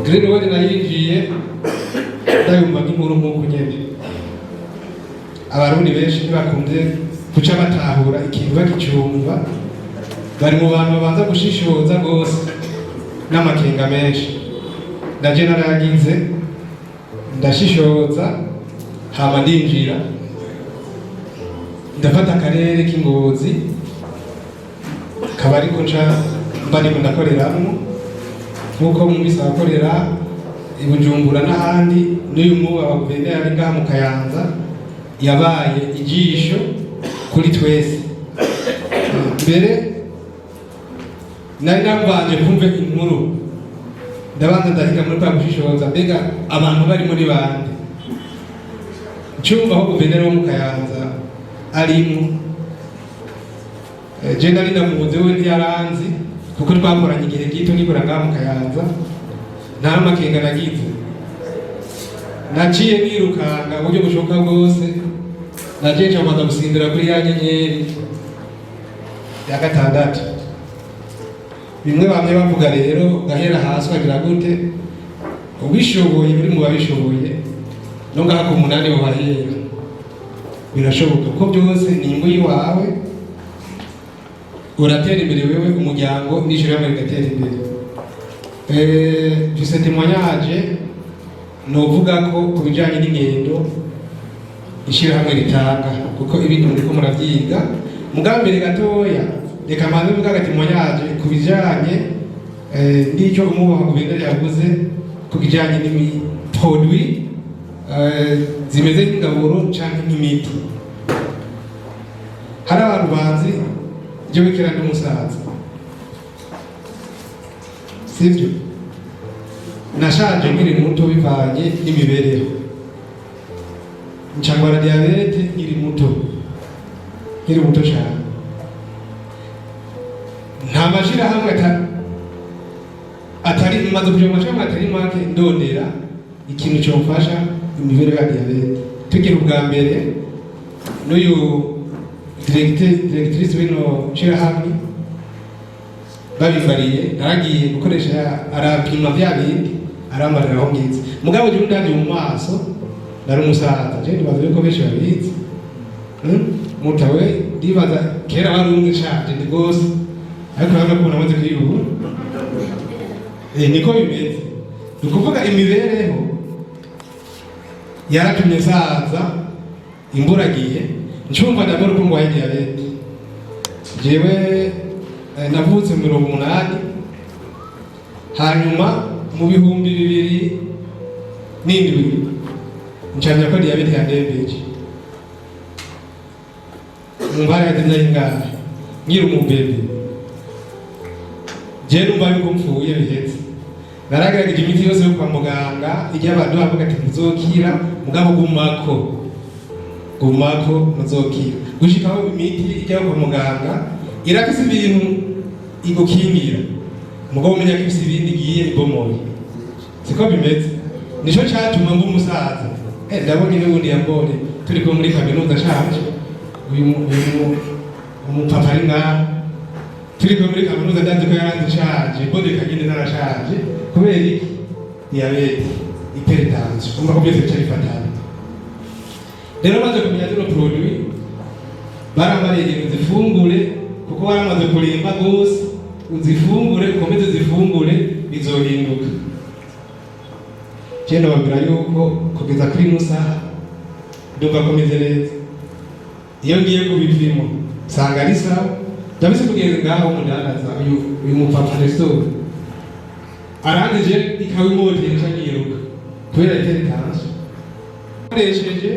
Green World nayinjiye ndayumva nk'inkuru nk'uko nyene. Abarundi benshi ntibakunze guca batahura ikintu bakicumva, bari mu bantu babanza gushishoza rwose n'amakenga menshi. Naje narayagize, ndashishoza, hama ndinjira, ndafata akarere k'Ingozi kaba ariko nca mba ndiko ndakoreramwo, nk'uko mwumvise abakorera i Bujumbura n'ahandi. N'uyu mwuga wa guverineri ari ngaha mu Kayanza yabaye ijisho kuri twese. Mbere nari nabanje kumva inkuru, ndabanza ndahiga muri kwa gushishoza: mbega abantu bari muri bande? Ncumva aho guverineri wo mu Kayanza arimwo. Je nari ndamuzi, we ntiyaranzi kuko twakoranye igihe gito nikora ngaha mu Kayanza. Nta n'amakenga nagize, naciye nirukanga uburyo bushoboka bwose. Naciye nca gusimbira kuri ya nyenyeri ya gatandatu, bimwe bamwe bavuga rero, gahera hasi ukagira gute, ubishoboye, uri mu babishoboye, no ngaha ku munani wahera birashoboka, kuko byose ni inyungu y'iwawe. Uratera imbere wewe, umuryango n'ishirahamwe rigatera imbere. Mfise témoignage novuga ko ku bijanye n'ingendo ishirahamwe ritanga, kuko ibindi muriko muravyiga. Mugabo mbere gatoya, reka mbanze mvuga aga témoignage ku bijanye n'icyo umwubaha guverineri yavuze ku bijanye n'imi produit zimeze nk'ingaburo canke nk'imiti. Hari abantu bazi jewe kera ndi umusaza, sivyo? Nashaje nkiri muto bivanye n'imibereho, ncangwara diabète nkiri muto, nkiri muto cyane. Nta mashirahamwe atari maze kuja mu mashirahamwe atari make ndondera ikintu cyomfasha imibereho ya diabète. Tugira ubwa mbere n'uyu directrice w'ino shirahamwe babimbariye, naragiye gukoresha, arapima vya bindi, arambarira aho ngize. Mugabo jewe ndavye mu maso nari umusaza. Je ndibaza yuko benshi babizi. Mutawe ndibaza kera wari umwe nshaje ndi rwose, ariko urabona ko namaze kwiyubura. Niko bimeze. Ni ukuvuga imibereho yaratumye nsaza imburagihe. Ncumva ndabona uko ngwaye diabète. Jewe navutse mu 80, hanyuma mu 2007 ncamya ko diabète yandembeje. Umva yagize ingahe nkiri umu bébé. Je numva yuko mpfuye, bihetse. Naragerageje imiti yose yo kwa muganga, ijya abantu bavuga ati muzokira, mugabo gumako, gumako, muzokira. Gushikaho imiti ijya kwa muganga irafise ibintu igukingira, mugabo umenya ko ifise ibindi igiye ibomoye. Siko bimeze? Nico catuma mba umusaza. Ndabonye n'ubundi yambonye turi kumwe muri kaminuza nshaje. Uyu umupapa ari ngaha turi kumwe muri kaminuza, ndazi ko yaranze nshaje, mboneka nyine narashaje. Kubera iki? Diabète, hypertension, umva ko byose bica bifatana. Rero maze kumenya zino produit, barambariye ibintu uzifungure, kuko waramaze kurimba rwose, uzifungure, ukomeze uzifungure, bizohinduka. Je ndababwira yuko kugeza kuri ino saha ndumva ko meze neza. Iyo ngiye ku bipimo nsanga ari sawa. Ndabise kugeza ngaho umudandaza uyu mupapa Nestor arangije ikawimotesha niruka kubera hypertension koresheje.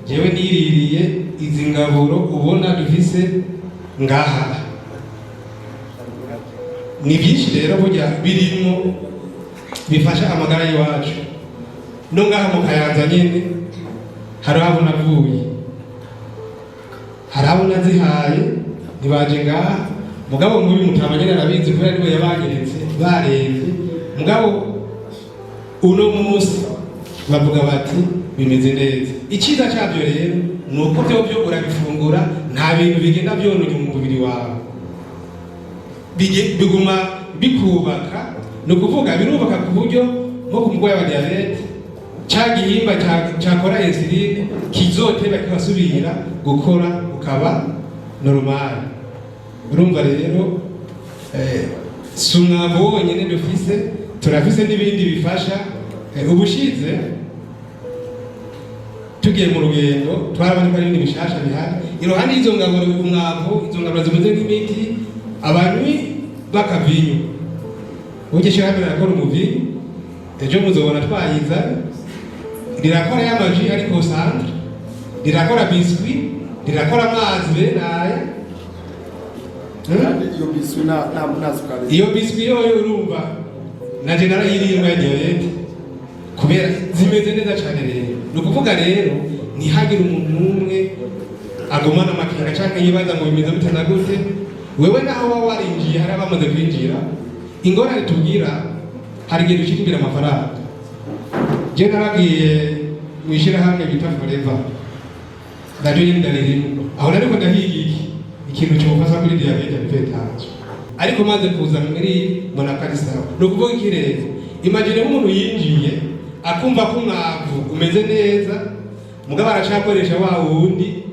Jewe niririye izi ngaburo ubona dufise ngaha, ni byinshi rero burya birimo bifasha amagara y'iwacu. No ngaha mu Kayanza nyene hari abo navuye, hari abo nazihaye, ntibaje ngaha. Mugabo nk'uyu mutama nyene arabizi kubera niwe yabanyeretse, baremvye. Mugabo uno munsi bavuga bati bimeze neza. Icyiza cyabyo rero ni uko byo urabifungura, nta bintu bigenda byonona mu mubiri wawe. Biguma bikubaka, ni ukuvuga birubaka ku buryo. Nko ku murwayi wa diabète, ca gihimba cakora insuline kizoteba kikasubira gukora, ukaba normal. Urumva rero, si umwavu wonyene dufise, turafise n'ibindi bifasha. Ubushize tugiye mu rugendo, twarabonye ko hari ibindi bishasha bihari iruhande y'izo ngaburo, umwavu, izo ngaburo zimeze nk'imiti. Abanywi b'akavinyu, burya ishyirahamwe rirakora umuvinyu, ejo muzobona twayiza. Rirakora y'ama jus ari concentré, rirakora biscuit, rirakora amazi bene aya. Kandi iyo biscuit nta sukari. Iyo biscuit yoyo, urumva naje narayiriye ya diabète kubera zimeze neza cyane. Rero ni ukuvuga rero, ntihagire umuntu n'umwe agumana amakenga canke yibaza ngo bimeze gute na gute. Wewe naho waba warinjiye, hari abamaze kwinjira. Ingorane tubwira, hari igihe dushyira imbere amafaranga. Je naragiye mu ishyirahamwe bita Forever, naryo nyine ndaririmo. Aho nariko ndahiga iki ikintu cyofasha kuri diabète hypertension, ariko maze kuza muri mbona ko ari sawa. Ni ukuvuga iki rero? Imagine nk'umuntu yinjiye akumva ko umwavu umeze neza, mugabo aracakoresha wa wundi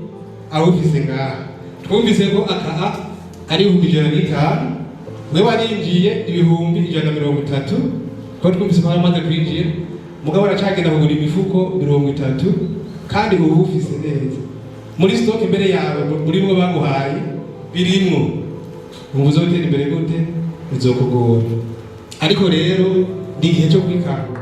awufise ngaha. Twumvise ko aka ari 105,000, we warinjiye 130,000, ko twumvise ko amaze kwinjira, mugabo aracagenda kugura imifuko 30, kandi ubu ufise neza muri stock imbere yawe, muri mwo baguhaye birimwo. Ubu uzotera imbere gute? Bizokugora. Ariko rero ni igihe cyo kwikangura.